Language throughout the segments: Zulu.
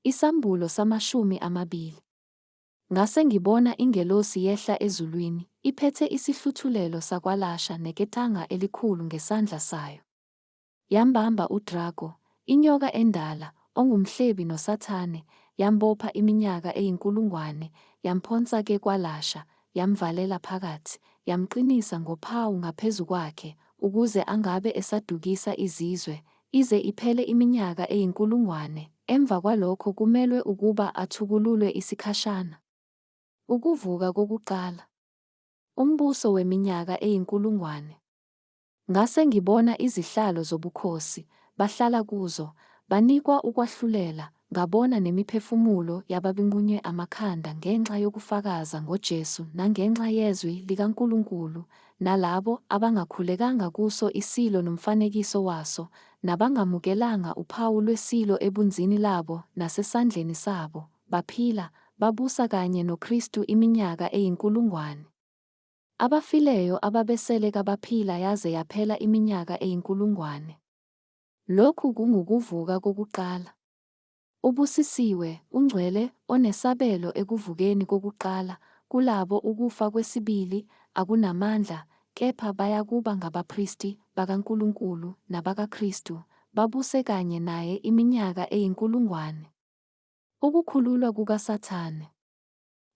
Isambulo samashumi amabili. Ngase ngibona ingelosi yehla ezulwini, iphethe isihluthulelo sakwalasha neketanga elikhulu ngesandla sayo. Yambamba udrako, inyoka endala, ongumhlebi noSathane, yambopha iminyaka eyinkulungwane, yamphonsa-ke kwalasha, yamvalela phakathi, yamqinisa ngophawu ngaphezu kwakhe, ukuze angabe esadukisa izizwe, ize iphele iminyaka eyinkulungwane, emva kwalokho kumelwe ukuba athukululwe isikhashana. Ukuvuka kokuqala. Umbuso weminyaka eyinkulungwane. Ngase ngibona izihlalo zobukhosi, bahlala kuzo, banikwa ukwahlulela, ngabona nemiphefumulo yababinqunywe amakhanda ngenxa yokufakaza ngoJesu nangenxa yezwi likaNkulunkulu, nalabo abangakhulekanga kuso isilo nomfanekiso waso, nabangamukelanga uphawu lwesilo ebunzini labo nasesandleni sabo, baphila, babusa kanye noKristu iminyaka eyinkulungwane. Abafileyo ababesele kabaphila yaze yaphela iminyaka eyinkulungwane. Lokhu kungukuvuka kokuqala. Ubusisiwe, ungcwele, onesabelo ekuvukeni kokuqala, kulabo ukufa kwesibili akunamandla, kepha bayakuba ngabapristi bakaNkulunkulu nabakaKristu, babuse kanye naye iminyaka eyinkulungwane. Ukukhululwa kukaSathane.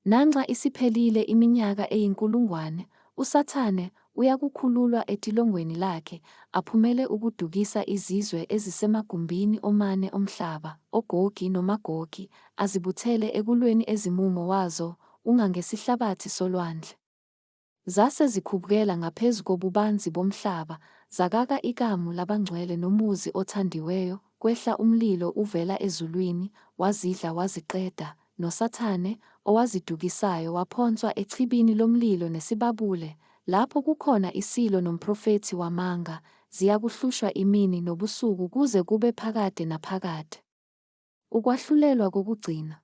Nanxa isiphelile iminyaka eyinkulungwane, uSathane uyakukhululwa etilongweni lakhe, aphumele ukudukisa izizwe ezisemagumbini omane omhlaba, oGogi noMagogi, azibuthele ekulweni ezimumo wazo ungangesihlabathi solwandle. Zase zikhupukela ngaphezu kobubanzi bomhlaba, zakaka ikamu labangcwele nomuzi othandiweyo, kwehla umlilo uvela ezulwini, wazidla waziqeda, noSathane, owazidukisayo, waphonswa echibini lomlilo nesibabule, lapho kukhona isilo nomprofethi wamanga, ziyakuhlushwa imini nobusuku kuze kube phakade naphakade. Ukwahlulelwa kokugcina.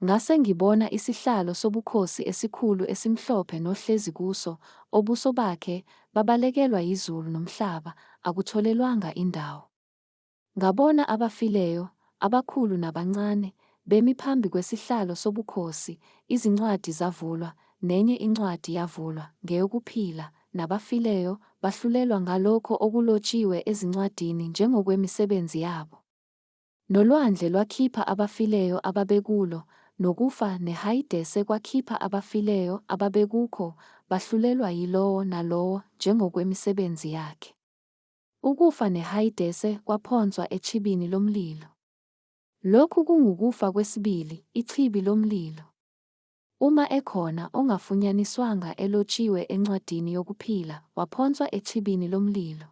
Ngase ngibona isihlalo sobukhosi esikhulu esimhlophe nohlezi kuso, obuso bakhe babalekelwa yizulu nomhlaba, akutholelwanga indawo. Ngabona abafileyo, abakhulu nabancane, bemi phambi kwesihlalo sobukhosi, izincwadi zavulwa, nenye incwadi yavulwa, ngeyokuphila, nabafileyo bahlulelwa ngalokho okulotshiwe ezincwadini njengokwemisebenzi yabo. Nolwandle lwakhipha abafileyo ababekulo, nokufa neHayidese kwakhipha abafileyo ababekukho, bahlulelwa yilowo nalowo njengokwemisebenzi yakhe. Ukufa neHayidese kwaphonswa echibini lomlilo. Lokhu kungukufa kwesibili, ichibi lomlilo. Uma ekhona ongafunyaniswanga elotshiwe encwadini yokuphila, waphonswa echibini lomlilo.